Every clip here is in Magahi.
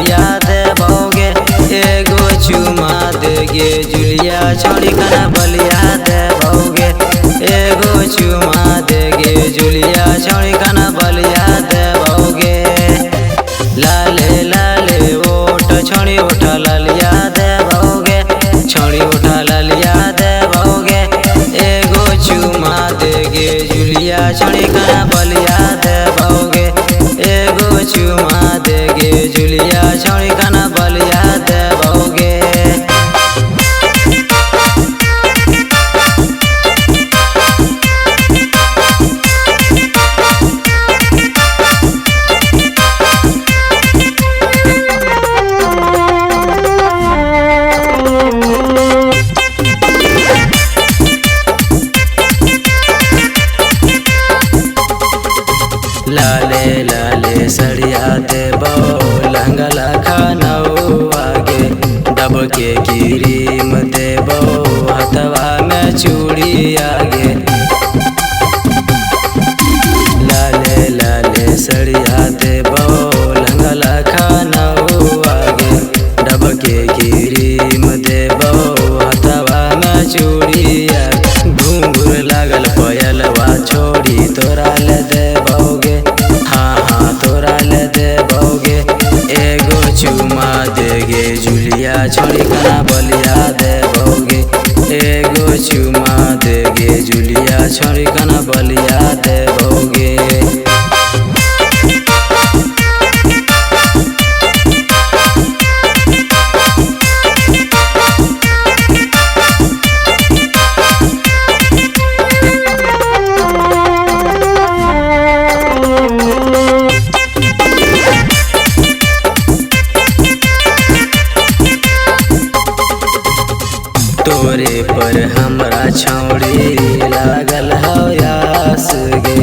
बलिया देबोगे, एगो चुमा देगे जुलिया छोड़ी कना बलिया देबोगे, एगो चुमा देगे जुलिया छोड़ी कना बलिया देबोगे। लाले लाले ओट छोड़ी उठा ललिया देबोगे, छोड़ी उठा ललिया देबोगे, एगो चुमा देगे जुलिया छोड़ी कना बलिया देबोगे, एगो चुमा देगे जुलिया छोड़ी कना बलिया देबोगे। लाले लाले सड़िया देबो लहंगा लखनऊ आगे, डबके क्रीम देबो हथवा में चूड़ी आगे। लाले लाले सड़िया देबो लहंगा लखनऊ आगे, डबके क्रीम देबो हथवा में चूड़ी आगे। घुंघरू लागल पयलवा छोड़ी तोरा ले देबोगे, हाँ हाँ तोरा ले देबोगे, एगो चुमा देगे जुलिया छोड़ी कना बलिया देबोगे, एगो चुमा देगे जुलिया छोड़ी कना बलिया देबोगे। तोरे पर हमरा छौड़ी लागल हौ आस गे,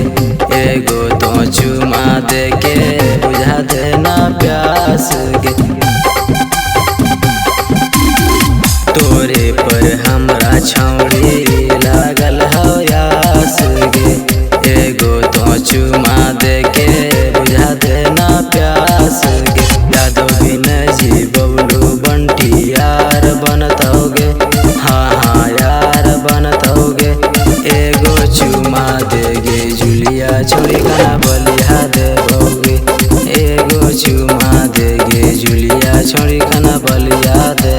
एगो तो चुमा देके बुझा देना प्यास गे। तोरे पर हमरा छौड़ी लागल हौ आस गे, एगो तो चुमा देके बुझा देना प्यास गे। यादव विनय जी बबलू बंटी यार बनतोगे, हाँ हाँ यार बनतोगे, एगो चुमा देगे जुलिया छोड़ी कना बलिया देबोगे, एगो चुमा देगे जुलिया छोड़ी कना बलिया दे।